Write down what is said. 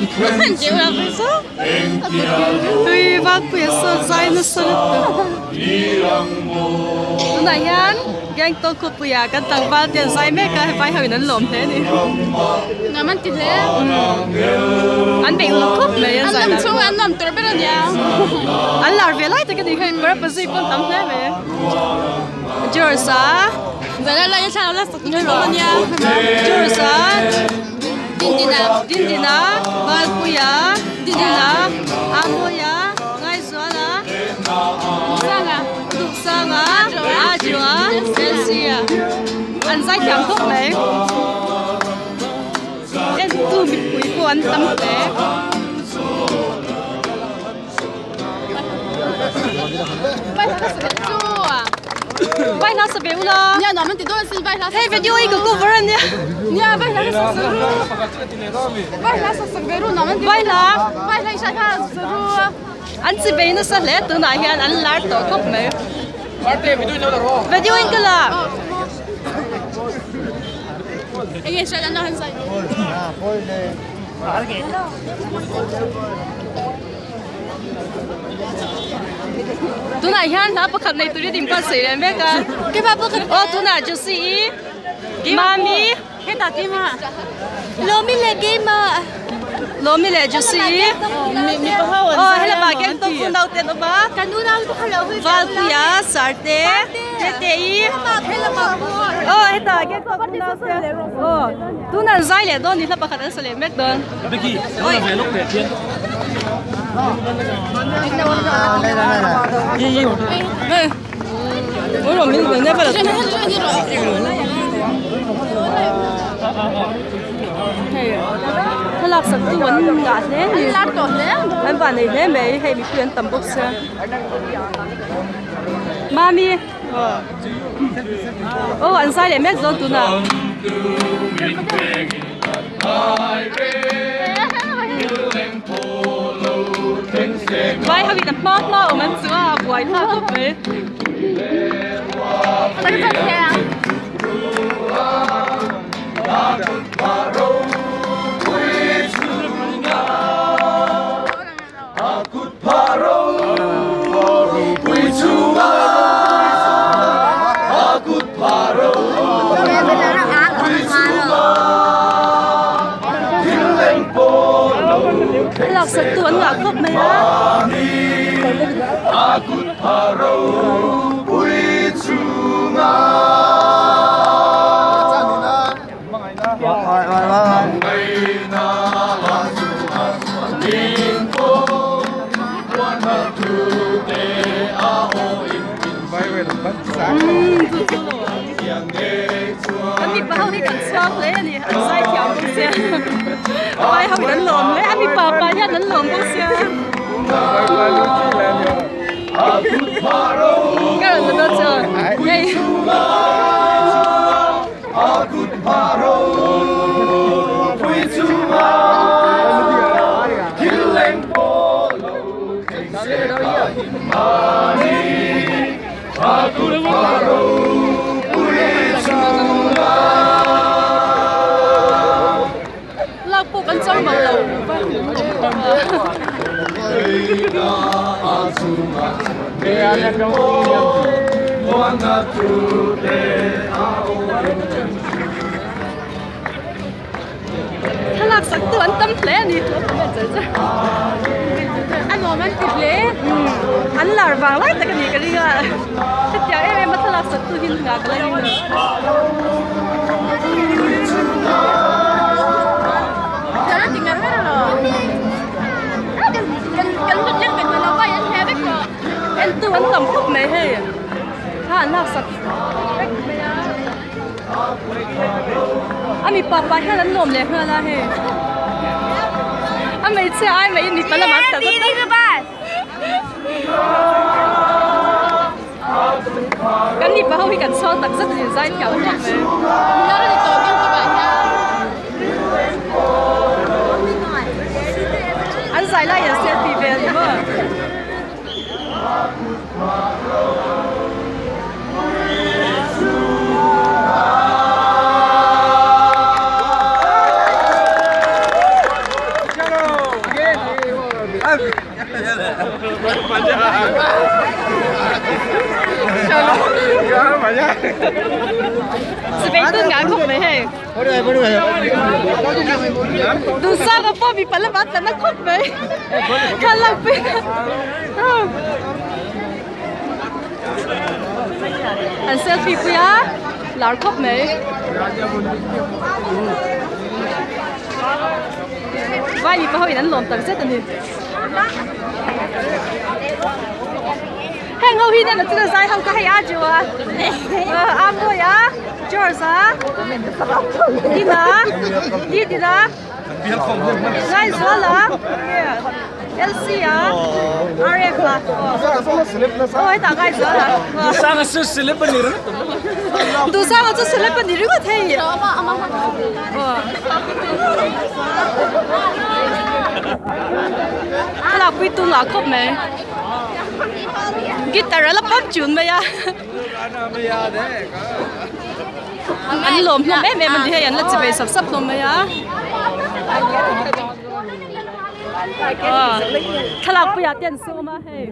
Mipui ho hi Tui Valpuia saw zai nasa lutuk. Tunah hian Gangtok khawpuiah kan tlangval te an zai mek a, vai ho in an lawm hle a ni. Nuam an ti hle. An beih uluk khawp mai an zai An lam chhungah an nuam tur ber a nia. An lar ve lai tak a ni kha Parapazui pawn tam hle mai. George-a. Zan lai a thlalak la sak ngei rawh a nia. George-a. Dindina. Dindina, Valpuia, Dindina, Amoia, Ngaizuala, Duhsanga, Duhsanga, Ajoa, Elsia. An zai thiam khawp mai. Entu mipui pawh an tam hle. Vai hla sa ve ula. Nia nuam an ti dawn asin vai hla. Hei video hi ka cover a nia. Nia vai hla sa sak ru. Vai hla sa sak ve ru nuam an ti. Vai hla. Vai hla i hriat kha sa ru. An chi bei nasa hle tunah hian an lar tawh khawp mai. Video in ka la. Enge hriat an lo han zai. Tunah hian hla pakhat nei turin in pan sawi leh mek a. Aw tunah Josie i Mami Hetah Kima Lawmi leh Kima Lawmi leh Josie i Aw helama Gangtok unau te an awm a Valpuia Sarte Tete i Aw hetah Gangtok unau te Aw tunah an zai leh dawn ni hla pakhat an sa leh mek dawn. Thlalak sak tu an ngah hle a ni an van nei hle mai hei mipui an tam bawk sia mami aw an zai leh mek dawn tunah. Vai ho in a hma hma awm an chu a a buai thlak khawp mai. Thlalak sak tu an ngah khawp mai a. Kan mipa ho hi kan chhuak hle a ni an zai thiam bawk sia vai ho in an lawm hle a mipa pa hian an lawm bawk sia ka rawn la dawn chu hei. Lak pawh kan chang mang lo Thlalak sak tu an tam hle a ni A nuam an ti hle An lar vang lai tak a ni ka ring a hetiang em em a thlalak sak tu hi nghah ka la ring lo. An tam khawp mai hei thla an lak sak vek mai a a mipa pa hian an lawm leh nghal a hei a hmeichhia ai maiin mipa lamah an tla zawk a kan mipa ho hi kan chhuang tak zet a ni zai thiam khawp mai. An zai lai an selfie vel ni maw. Chuvei tun ngai khawp mai hei. Duhsanga pawh mipa lamah a tla na khawp mai. Kha lak pui An selfie pui a, lar khawp mai. Vai mipa ho in an lawm tak zet a ni. Heng ho hi nen a chuna zai ho ka hei a Ju a, a Mawi a, George a, Dina, Didina. Ngaizuala LC a RF a aw hetah Ngaizuala Duhsanga chu celeb a ni ringawt ang. Duhsanga chu celeb a ni ringawt hei. A lakpui tung ah khawp mai. Guitar a la pawp tun mai a. An lawm hlawm em em a ni hei an la chi ve sap sap hlawm mai a thlalak puiah te an sawm a hei